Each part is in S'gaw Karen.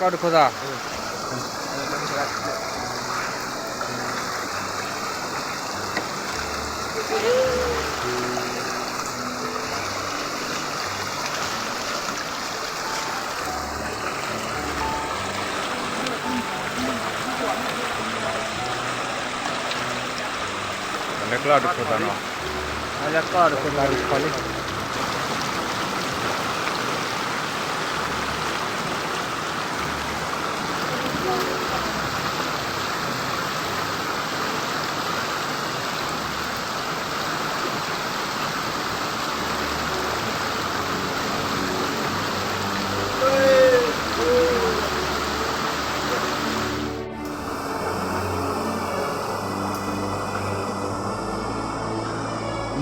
တၢ်ကီၢ်တခိၣ်သး လၢကီၢ်တခိၣ်သးနီၤ, လၢကီၢ်တခိၣ်သးတခီလံ.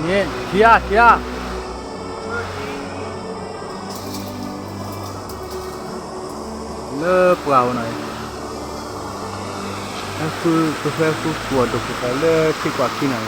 န့ၣ် ထံဧါ ထံဧါ, လၢပှၤဝဲနီၤ, ဟဲဃု ကဟဲဃုကွီၤဒိၣ်ခိၣ်သးလၢထံကွၢ်ခံနီၤ.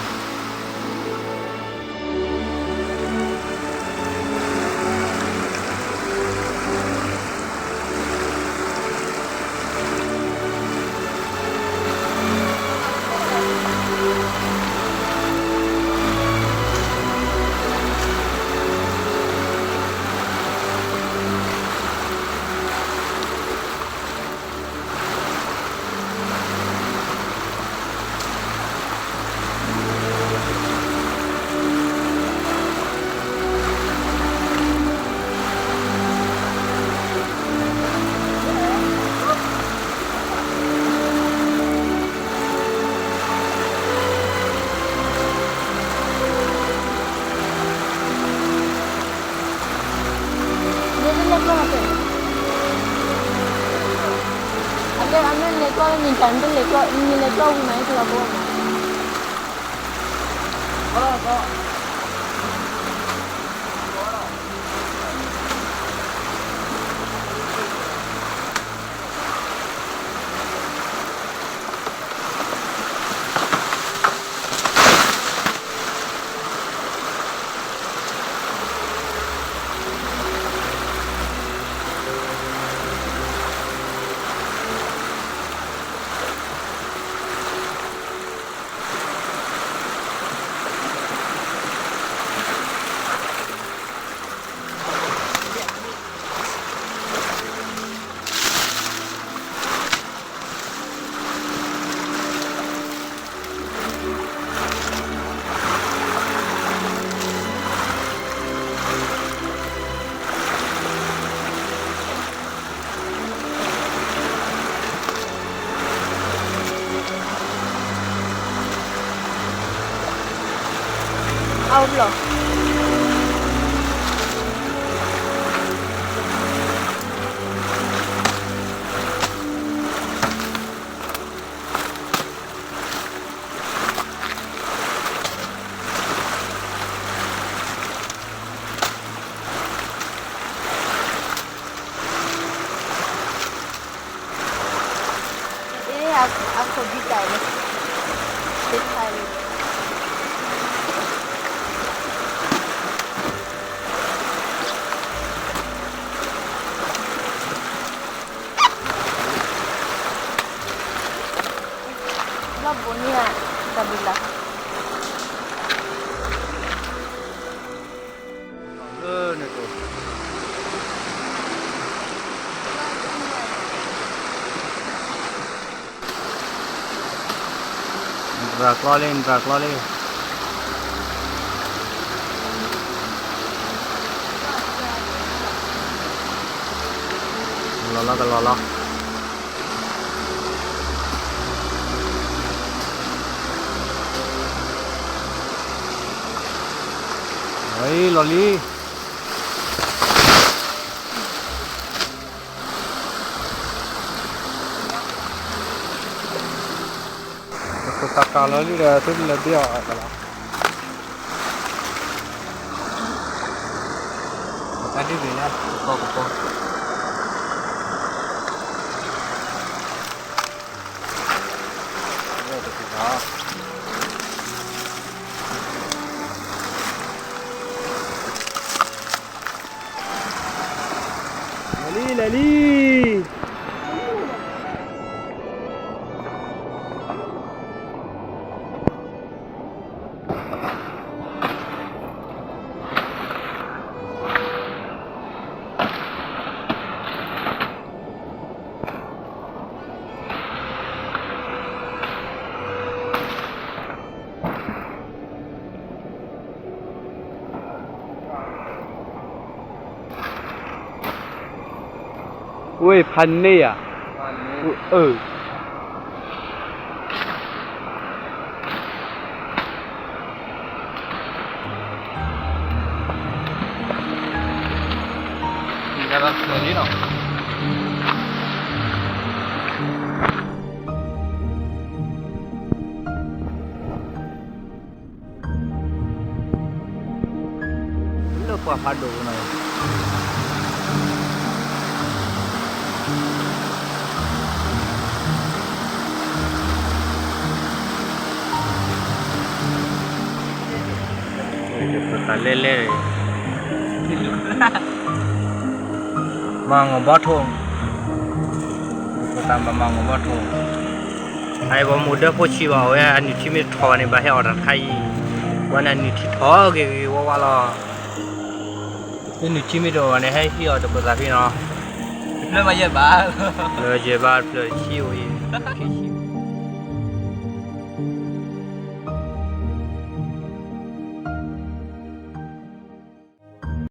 အမ့ၢ်လဲၤကျီၢ်လၢနံၤတၢ် နတလဲၤကျီၢ် နလဲၤကျီၢ်ဝံၤမး ဟဲက့ၤလီၤဘိမး. အဘျီၣ် အ့ အခိၣ်ဒံးတၢ်န့ၣ် သ့ၣ်ဖးလံ ဘၣ်ဘိးန့ၢ်ဧါ တၢ်ဘျုးလၢ် လၢန့ၣ်ကိး နတြၢ်ကျီလံ နတြၢ်ကျီလံ လီၤလီၤကလီၤလီၤ. လီၤလံ, လီၤလံ. တၢ်ကးလီၤလံဒီး သုလဲၤဘ့ၣ်အီၤအသးလီၤ. တၢ်ဒ်န့ၣ်လၢကပီၤကပီၤ လဲၤလံ လဲၤလံ. ဝ့ၢ်ဖးန့ၢ်ဧါ, အၢ, လၢပှၤဖးဒိၣ်နီၤ, တၢ်လဲၢ်လဲၢ်, မၤငီၤဘီထိၣ်, တၢ်မၤမၤငီၤဘီထိၣ်, အဝဲမိၢ်ဒၢဖိဆံးဘၣ် အဝဲအနုၢ်ထံမ့ၢ်ထီၣ်ဘၣ်န့ၣ် ဘၣ်ဟဲအီၣ်တၢ်တခါအံၤ, ဝဲန့ၣ်နုၢ်ထံထီၣ်က့ၤက့ၤဝဲဝဲလီၤ. နုၢ်ထံမ့ၢ်တအိၣ်ဘၣ်န့ၣ် ဟဲဟံးအီၣ်တပသးဖဲနီၤ, တဖျၢၣ်မးယဲၢ်ဘး, တဖျၢၣ်ယဲၢ်ဘး တဖျၢၣ်ဆံအိၣ်အံၤ, ခံဆံ